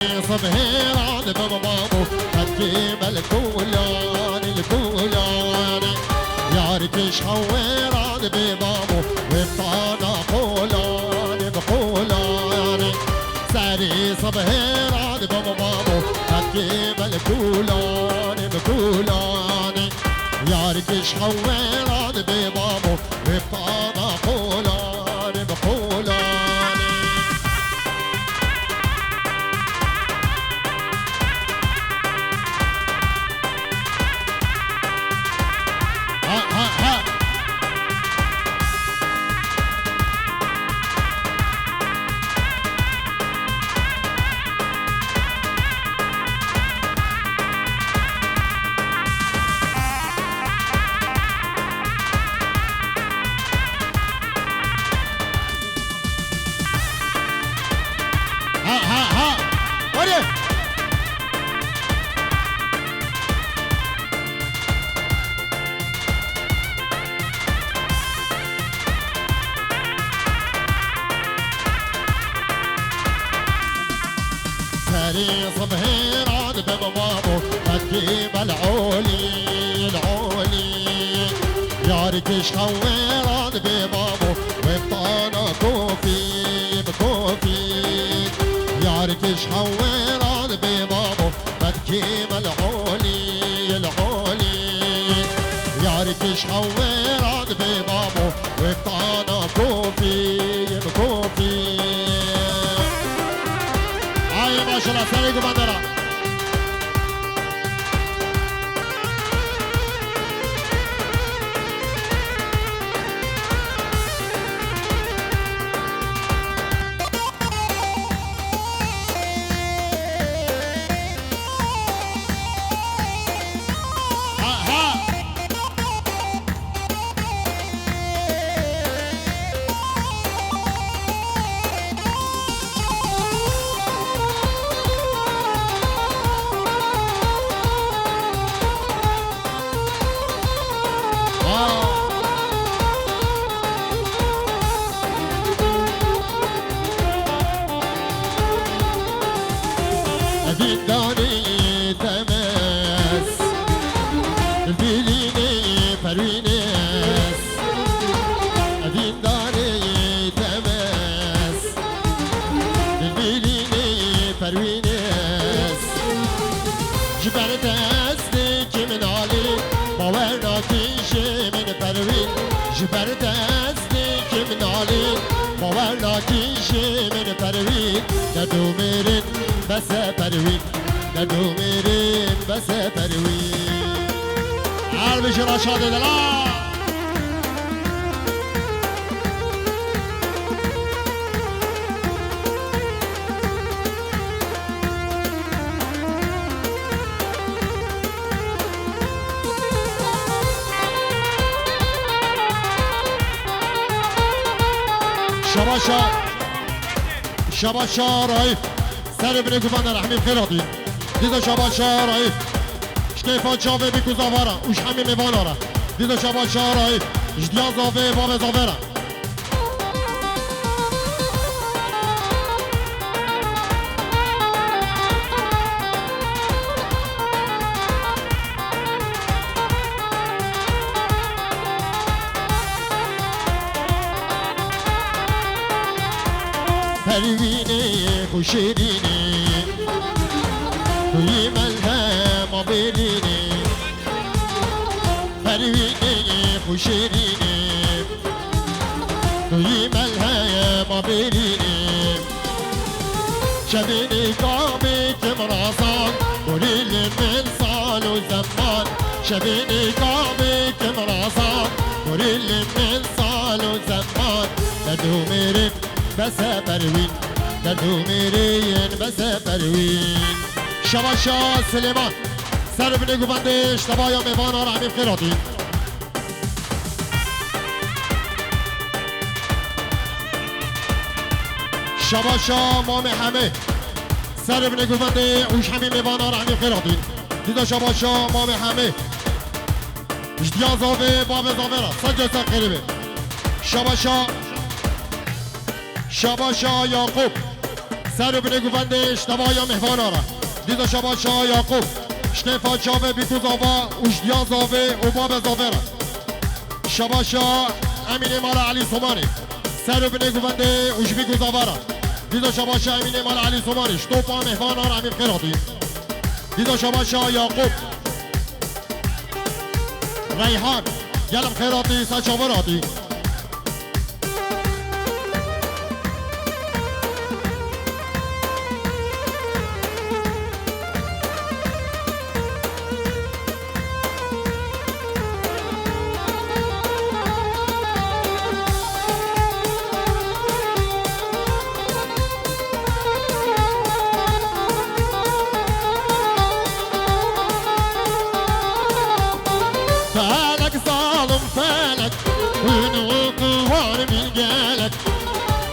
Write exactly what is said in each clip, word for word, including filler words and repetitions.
Sibhê ra dibim babo, qetkî me li kulanî, li kulanî. Yar kî ji hewê ra dibê babo, wê tana qolanî, bi qolanî. Serî sibhê ra dibim babo, qetkî me li kulanî, bi kulanî. Yar kî ji hewê ra dibê babo, wê pana qolanê bi qolanê. Ha, ha, ha. Ha, ha, ha. Hadi. Serê sibhê ra dibim babo, qetkî me li olî, li olî. Yar kî ji hewê ra dibê babo, wê tana kofî, bi kofî. Yar kî ji hewê ra dibê babo, qetkî me li olî, li olî. Yar kî ji hewê ra dibê babo, wê tana kofî, bi kofî. Ay maşallah, serê guvan dera. Dîndarê Temes, dilînê Perwînes, dîndarê Temes, dilînê Perwînes. Ji ber destê Kim nalî, bawer nakî ji min Perwîn. Ji ber destê Kim nalî, bawer nakî ji min Perwîn. Derd û mêrin bes e Perwîn. Derd û mêrin bes e Perwîn. Her bijî Reşadê delal. Şabaşa, şabaşa Raif. Serê binê guvan de rehmî xêr hatî. Dîza şabaşa Raif. Ji keyfa çavê bî ku zavara û ji hemî mêvana re. Dîza şabaşa Raif. Ji diya zavê bavê zavê re. Perwînê xwe şêrînê, tu yî melhema bêrînê. Perwînê xwe şêrînê, tu yî melhema bêrînê. Şevê nêka bê kim razan, borî li min sal û zeman. Şevê nêka bê kim razan, borî li min sal û zeman. Derd û mêrin bes e Perwîn, derd û mêrin bes e Perwîn. Şabaşa Silêman. Ser binê guvendê ji tevaya mêvana re hemî xêr hatî. Şabaşa Mamê Hemê. Ser binê guvendê û ji hemî mêvana re hemî xêr hatî. Dîza şabaşa Mamê Hemê. Ji diya zavê bavê zavê re. Sed cem sed xêrê be. Şabaşa, şabaşa Yaqûb. Ser û binê guvendê ji tevaya mêhvana re. Dîza şabaşa Yaqûb. Ştêfa çavê bîkû zava û ji diya zavê û bavê zavê re. Şabaşa Emînê mala Elî Somanî. Ser û binê guvendê û ji bîkû zava re. Dîza şabaşa Emînê mala Elî Somanî. Ji topa mêhvana re Emîn Xêratî. Dîza şabaşa Yaqûb. Reyhan. Gelm Xêratî, ser çava ratî. Felek zalim felek, hûn û kuvan min gelek.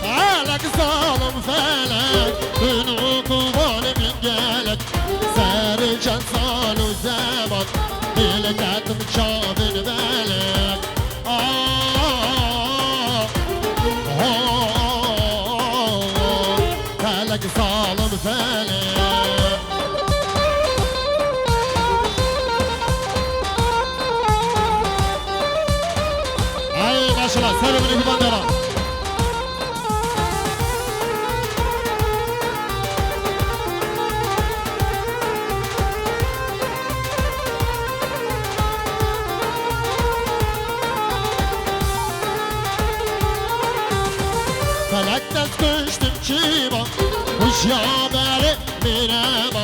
Felek zalim felek, hûn û kuvan min gelek. Serê çend sal û zeman, dil ketim çavin belek. Ah, oh, felek zalim felek. Ay maşallah, ser û binê guvendê re. Felek dest kuştim çima, kuşya berê mînema.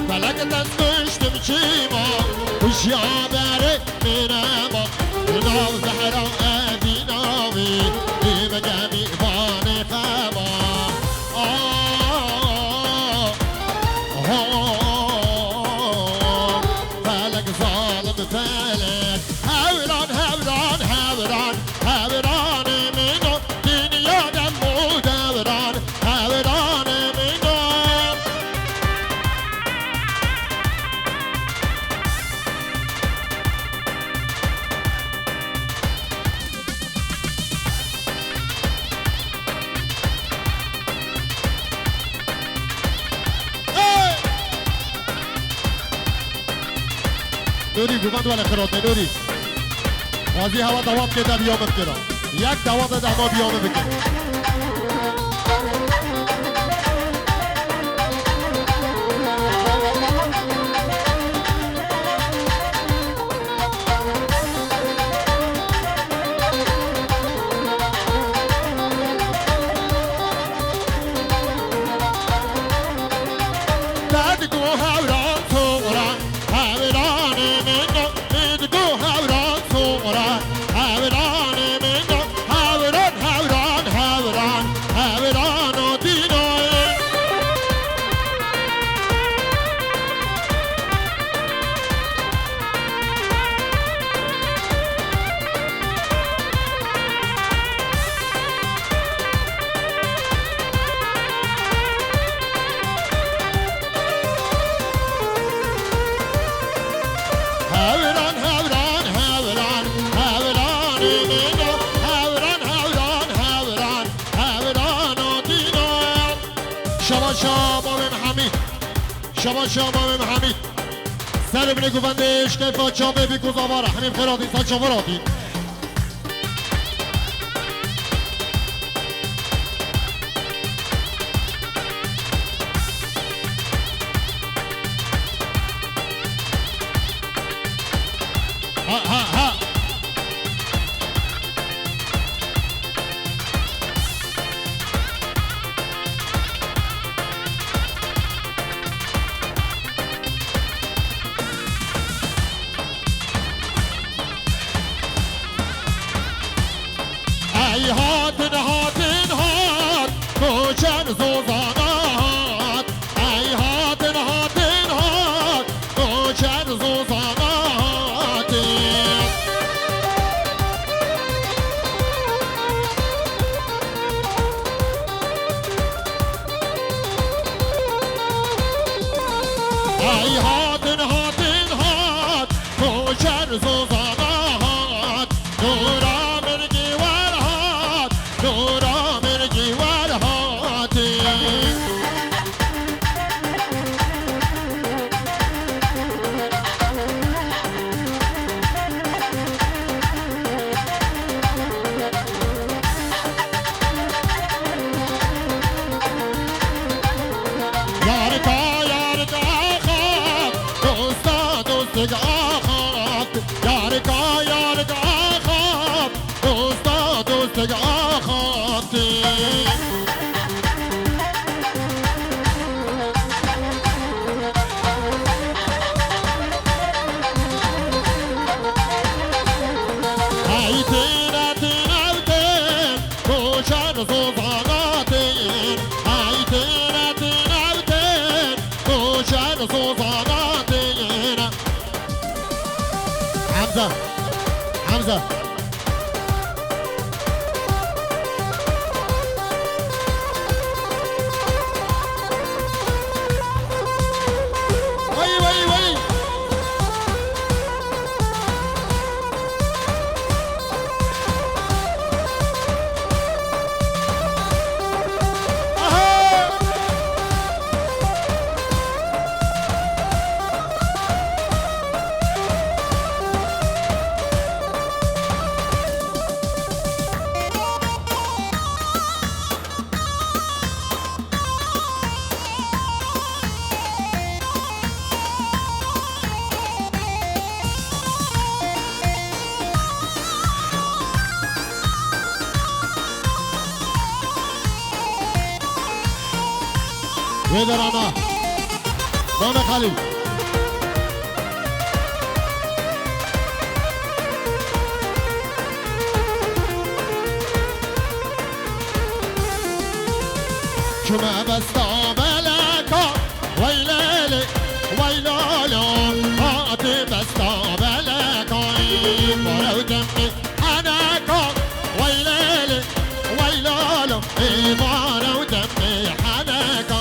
Felek dest kuştim çima, kuşya berê mînema. Nav zehra evî navî, îme gemî vanê xema. Ah, oh, felek zalim felek. Hewran, hewran, hewran, hewranê min o, dinya dem û dewran, hewranê min o. Hey! Nûrî, guvend wele xirotê, Nûrî. Xwazî hewa dawam kê te biya min bikira. Yek dawa de dema biya min bikin. Dad go hewran soran, hewranê min o, dad go hewran soran, hewranê min o, hewran, hewran, hewran, hewran o dîno. Hewran, hewran, hewran, hewranê min o. Hewran, hewran, hewran, hewran o dîno. Şabaşa Mamê Mihamîd. Şabaşa Mamê Mihamîd. Ser û binê guvendê ji keyfa çavê bîkû zava re. Hemî bi xêr hatî, ser çava re hatî. Ha, ha, ha. Ey hatin, hatin, hat, koçer zozana hat. Ey hatin, hatin, hat, koçer zozana hat. Ey hatin, hatin, hat, koçer zozana hat. Nûra min giwar hat, nûra min giwar hatî. Axaft, yarika, yarika axaft, dosta, dostek axafti. Hey têne, têne, ew tên, koşan zozana tên. Hey têne, têne, ew tên, koşan zozana tên. Hemze. Hemze. Wey, wey, wey. Aha! Wê derana. Mame Xalîl. Çime besta beleka, wey lê lê, wey la la, hate besta beleka, barew demê heneka, wey lê lê, wey la la, ê barew demê heneka.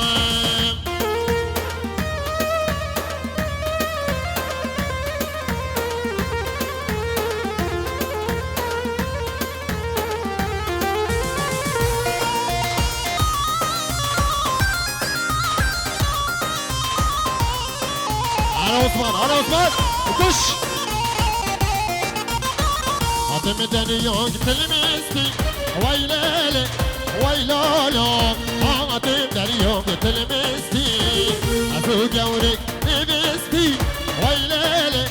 Ara Osman, ara Osman. Kuş. Hatim deriyok tilmisti. Vay lele, vay lolo. Hatim deriyok tilmisti. Azu gevrik nivîstî, wey lê lê,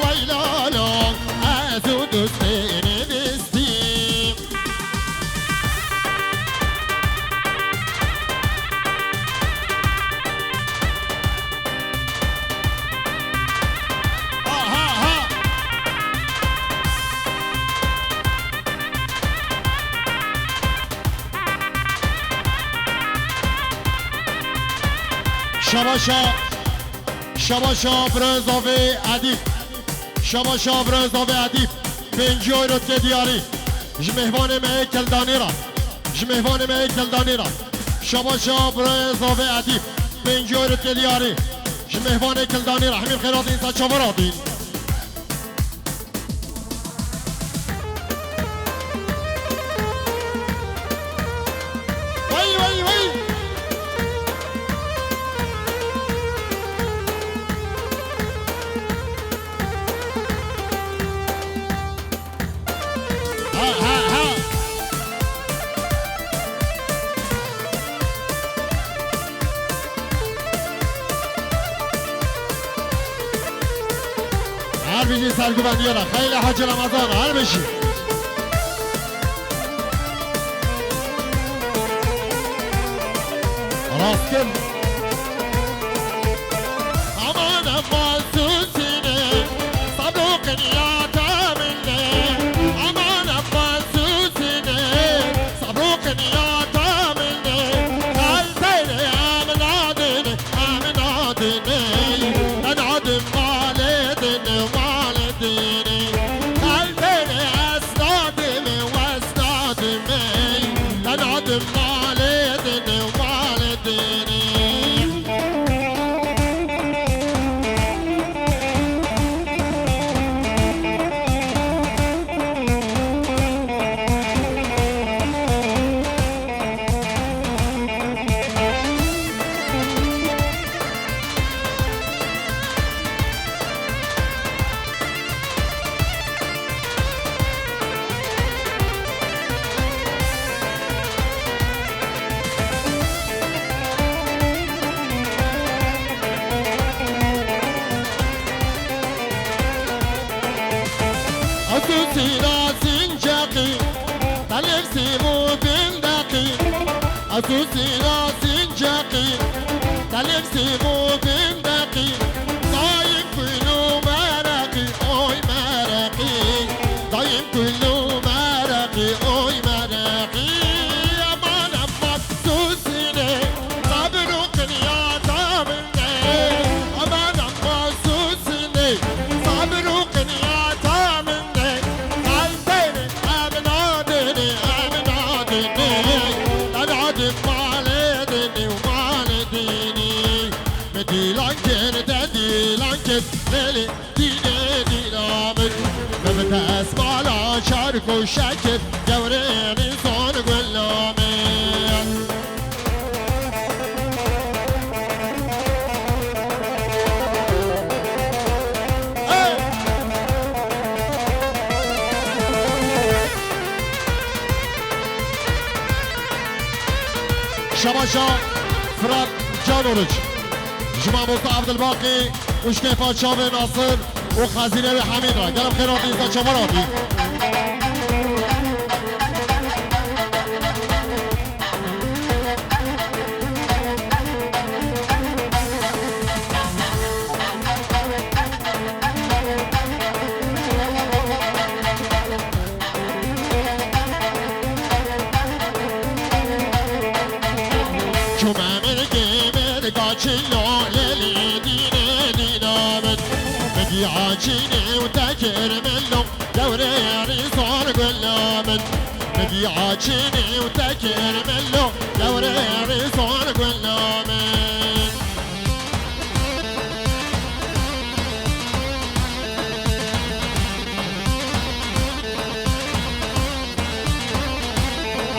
wey la la, ez û dostê nivîstî. Aha, ha. Şabaşa, şabaşa birê zavê Edîb. Şabaşa birê zavê Edîb. Pêncî euro tê diyarî. Ji mêvanê me yê Kildanê re. Ji mêvanê me yê Kildanê re. Şabaşa birê zavê Edîb. Pêncî euro tê diyarî. Ji mêvanê Kildanê re. Hemî xêratî însan çavar hatî. Wey, wey, wey! Ha, ha, ha! Her bijî serguvendiyê re. Xeylê Hacî Remezan, her bijî. Rastgel. Aman aman susine, sabrokin ya tamine. Aman aman susine, sabrokin ya tamine. Kaltere amnadine. Em nadinê, te nadim malê dinê, malê dinê. Kalbêrê ez nadimê, wes nadimê. Te nadim malê dinê, malê dinê. Sîra sincaqî, telif sîv û bindeqî. Ezo sîra sincaqî, telif sîv û bindeqî. Dayim kul û mereqî, oy mereqî. Dayim kul û mereqî, oy mereqî. Aman, aman, Susine, sabir û qinyata min e. Aman, aman, Susine, sabir û qinyata min e. Qelbê min, em nadinî, em nadinî. Em nadin malê dinî û malê dînî. Me dîlan kir, te dîlan kir, lêlî. Dînê dîna min, min bi destmala çar goşe kir, gewrê rîzan gula min. Hey! Şebaşa Firat Can Oruç. Ji mamosta Abdulbaqî û ji keyfa çavê Nasir û xezînê wê Hemîd re. Gelek xêr hatî, îza çavan hatî. Çûme mirgê mirga çilo, lêlî dînê dîna min. Min giya çînî û te kir min lo, gewrê rîzor gula min. Min giya çînî û te kir min lo, gewrê rîzor gula min.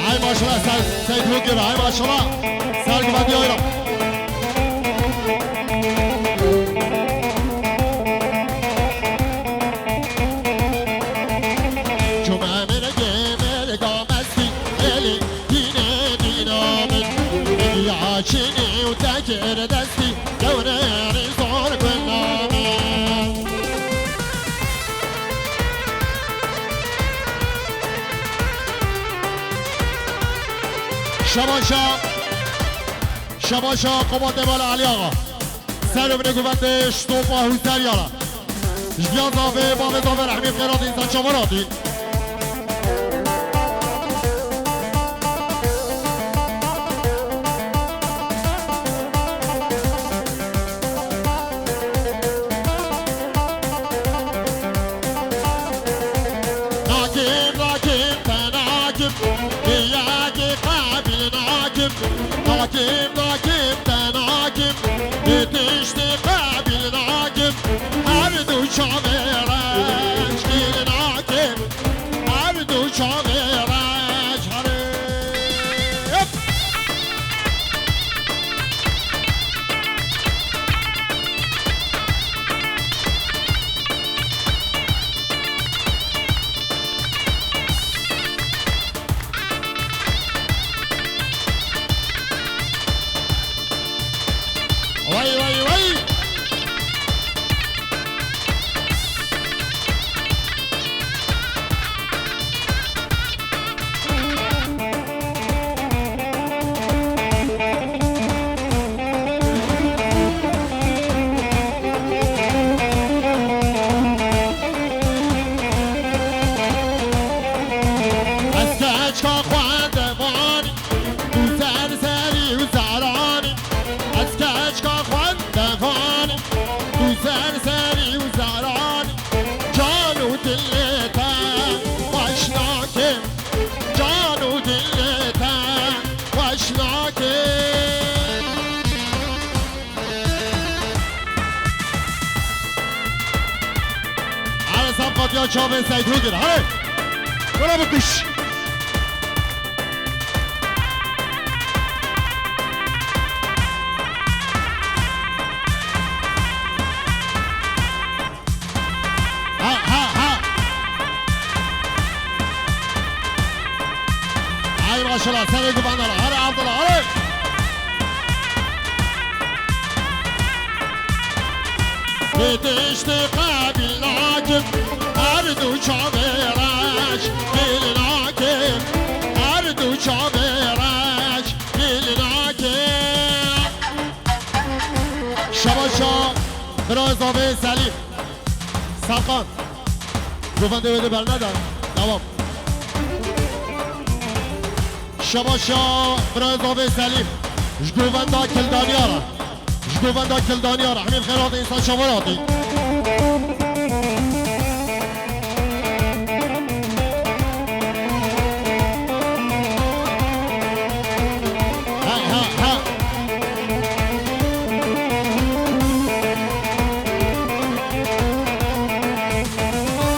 Ay maşallah, Sel-, Seyit Hogir, ay maşallah. Sergi Vadiyayra. Çûme mirgê mirga mestî, lêlî dînê dîna min. Min giya çînî û te kir destî, gewrê rîzor gula min. Şebaşa, şebaşa Kobatê Bala Alî Axa. Ser û binê guvendê Ştopa Hûserya re. Ji diya zavê bavê zavê rehmî xêratî, însan çavan hatî. Nakim, nakim, te nakim, bi yekê qebîl nakim. Nakim, nakim, te nakim, bi tiştê qebîl nakim. Her du çavê reş kîr nakim, her du çavê reş. Herê, hop! Vay, vay, vay! Ez keçka xwendevanî, tu serserî û zaranî. Ez keçka xwendevanî, tu serserî û zaranî. Can û dilê te xweş nakim. Can û dilê te xweş nake. Here saf qatiya çavê Seyîd Hogir. Here. Bira bikuş. Ha, ha, ha. Ay maşallah, serê guvanlar. Hadi Abdullah, hadi. Bitişti kabil nakim, her Her du çavê reş gil nake, her du çavê reş gil nake. Şebaşa bira Zavê Selîm. Serkan. Govendê wê de bernede. Devam. Şebaşa bira Zavê Selîm. Ji govenda Kildaniya re. Ji govenda Kildaniya re. Hemî xêr hatî, însan çavan hatî. Ha, ha, ha.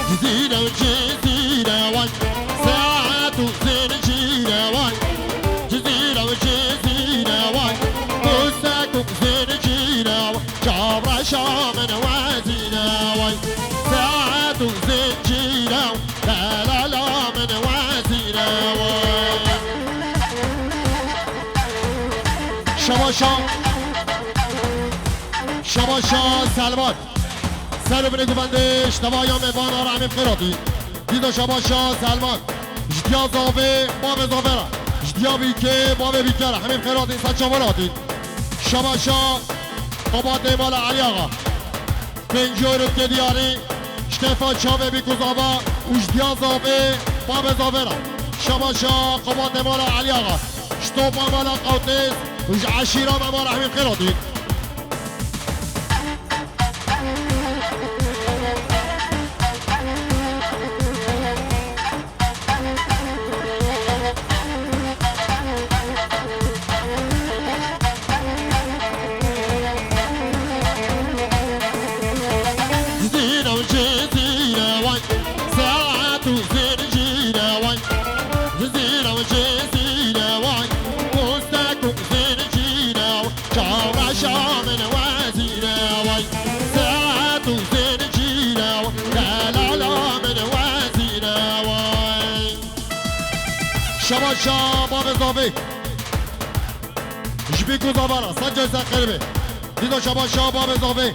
Cizîre û Cizîre way, saet û zincîre way. Cizîre û Cizîre way, postek û zincîre way. Çavreşa min wezîre way, saet û zincîre way. Delala min wezîre way. Şebaşa, şebaşa Selman. Ser û binê guvendê ji tevaya mêvana re hemî bi xêr hatî. Dîda şebaşa Selman. Ji diya zavê, bavê zavê re. Ji diya bîkê, bavê bîkê re. Hemî bi xêr hatî, însan çavan hatî. Şebaşa qabatê mala Elî Axa. Pêncî euro dike diyarî. Ji keyfa çavê bîk û zava û ji diya zavê, bavê zavê re. Şebaşa qabatê mala Elî Axa. Ji topa mala Qewtês û ji eşîra me mala hemî bi xêr hatî. Cizîre û Cizîre way, saet û zincîre way. Cizîre û Cizîre way, postek û zincîre way. Çavreşa min wezîre way, saet û zincîre way, delala min wezîre way. Şebaşa bavê zavê. Ji bîk û zava re, sed cezayê qeribê. Dîda şebaşa bavê zavê.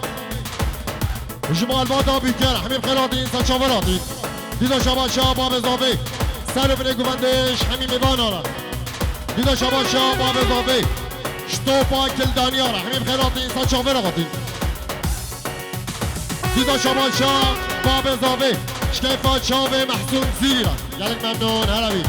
Ji malbata bîkê re, hemî bi xêr hatî, însan çavan hatî. Dîda şebaşa bavê zavê. Ser û binê guvendê ji hemî mêvana re. Dîda şebaşa bavê zavê. Ji topa Kildaniya re. Hemî bi xêr hatî, însan çavê re hatî. Dîda şebaşa bavê zavê. Ji keyfa çavê Mehsûn Zîrî re. Gelek memnûn, hela bî.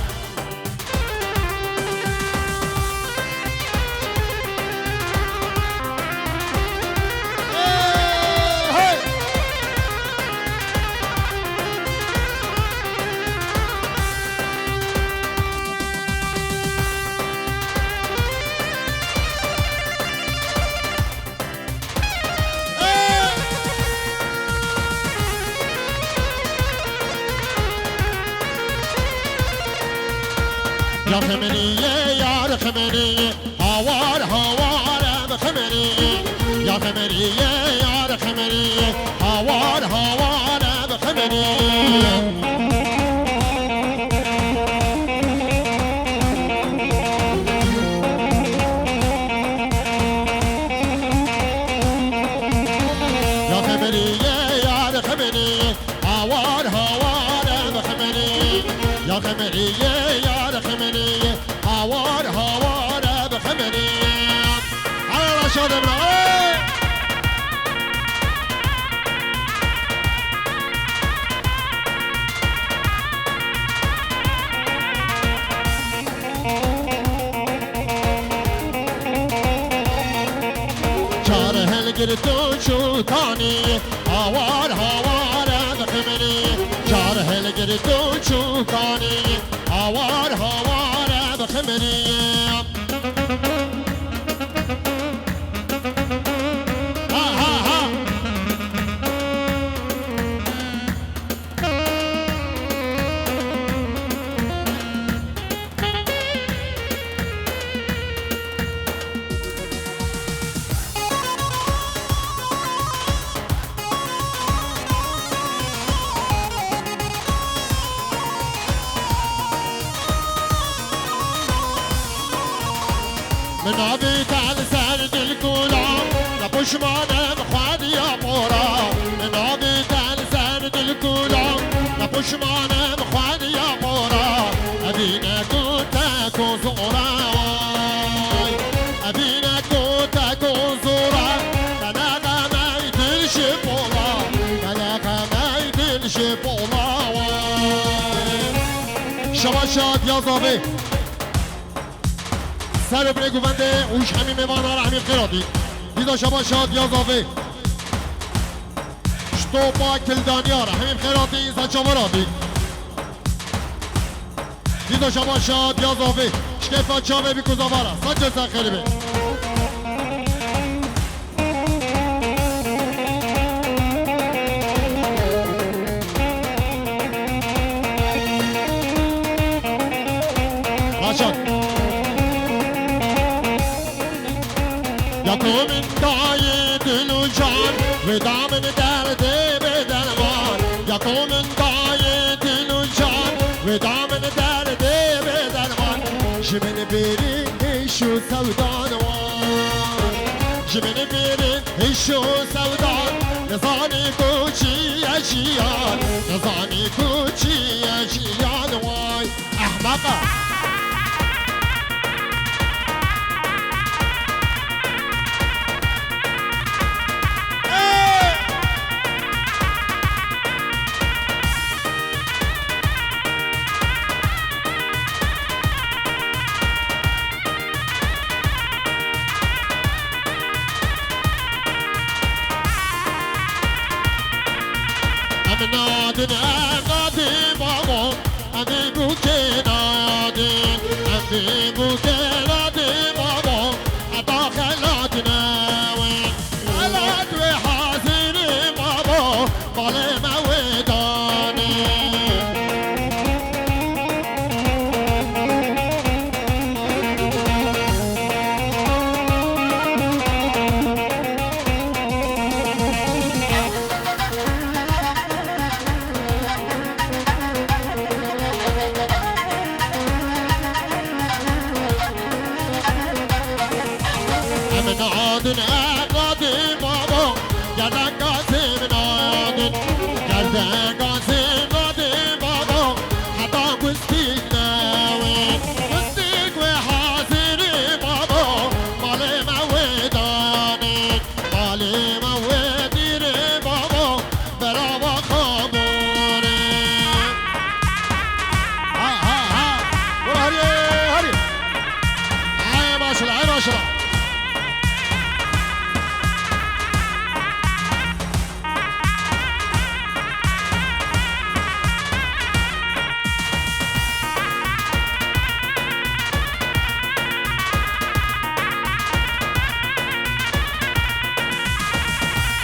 Ya xemerî ye, yar xemerî ye, hawar hawar em xemerî ye. Ya xemerî ye, yar xemerî ye, hawar hawar em xemerî ye. Ya xemerî ye, yar xemerî ye, hawar hawar em xemerî ye. Ya xemerî ye, yar xemerî ye, hawar hawar em xemerî ye. Hela şad em la, ey! Çar hilgirtin çûkanî, hawar hawar em xemerî. Çar hilgirtin çûkanî, hawar hawar em xemerî. Ha, ha, ha. Min navî te li ser dilkula, ne pişman im xwediya pora. Min navî te li ser dilkula, Şimanem xwediya qora, evîne ku te ku zora way. Evîne ku te ku zora, meleqe meydin ji pola, meleqe meydin ji pola way. Şebaşa Diyazavê. Ser û binê guvendê û ji hemî mêvanan re hemî bi xêr hatî. Dîza şebaşa Diyazavê. Ji topa Kildaniya re hemî bi xêr hatî, Saçava re hatî. Dîza şebaşa Diyazavê. Ji keyfa çavê bî ku zava re. Saçê ser xêrê be. Raşat. Ya ku min dayê dil û can, wê da min derdê bê derman. Ya ku min dayê dil û can, wê da min derdê bê derman. Ji min bêrî hêş û sewdan wan. Ji min bêrî hêş û sewdan. Nizanî ku çi ye jiyan, nizanî ku çi ye jiyan way. Ehmeqa. Em nadin, em nadin babo, em ê bûkê nadin, em ê bûkê nadin babo, heta xelat newin. Xelat wê hazir e babo, balê me wê danê. Em nadin, em nadin babo, gerdan gazê min nadin, gerdan gazê min nadin babo, heta gustik newê, gustik wê hazirî babo, malê me wê danê. Balê me wê dîrê babo, berava xabûrê. Ha, ha, ha. Wala herî, herî. Ay maşallah, ay maşallah.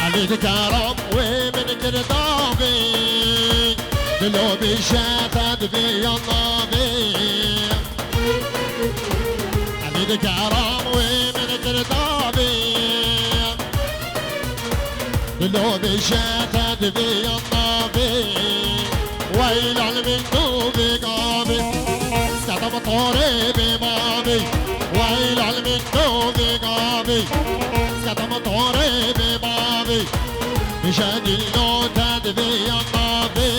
Elî dikeram wê min kir davê, dilo bêje te divê yan navê. Elî dikeram wê min kir davê. Dilo bêje te divê yan navê. Weylal min nû vê gavê. Sketa motorê bê bavê. Weylal min nû vê gavê. Sketa motorê bê bavê. Bêje dilo te divê yan navê.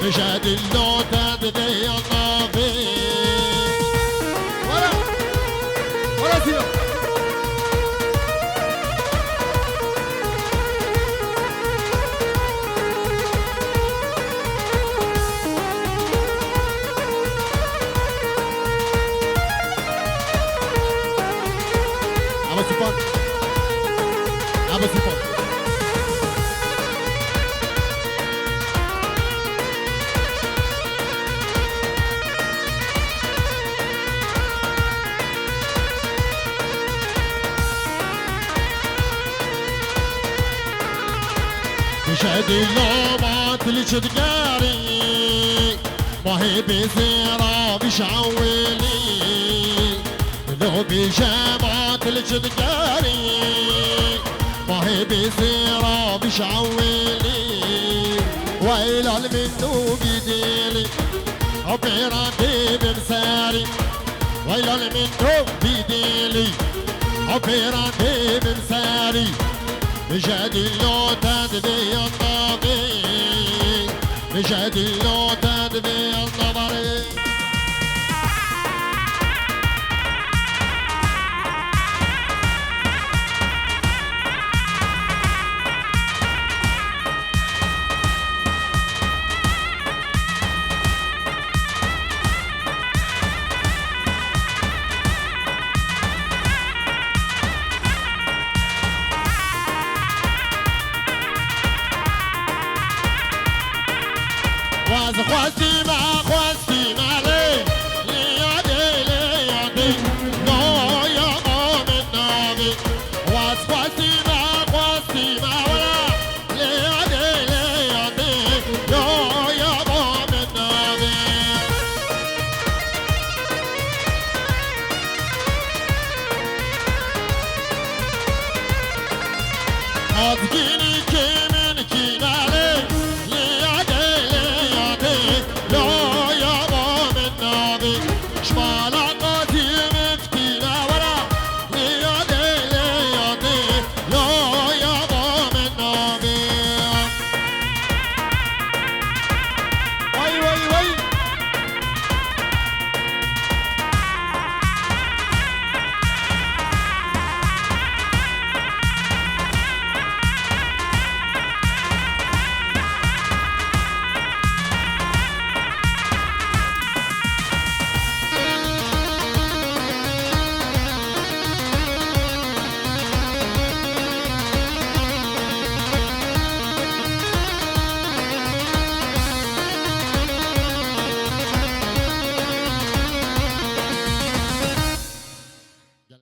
Bêje dilo te divê yan navê. Wala. Wala Sîra. Aba Supan. Aba Supan. Şedî loma til çi digerî, mahê bêzêra vî şawêlî. Lo bêje ma til çi digerî, mahê bêzêra vî şawêlî. Weylal min nû vî dêlî, ew pêran dê bim serî. Weylal min nû vî dêlî, ew pêran dê bim serî. Bêje dilo te divê yan navê. Şedîlo te divê ez navarê. Waz xwestî me, xwestî me lê, lê yadê, lê yadê, yo, yo, mo min navê. Waz xwestî me, xwestî me wela, lê yadê, lê yadê, yo, yo, mo min navê. Azgînî ke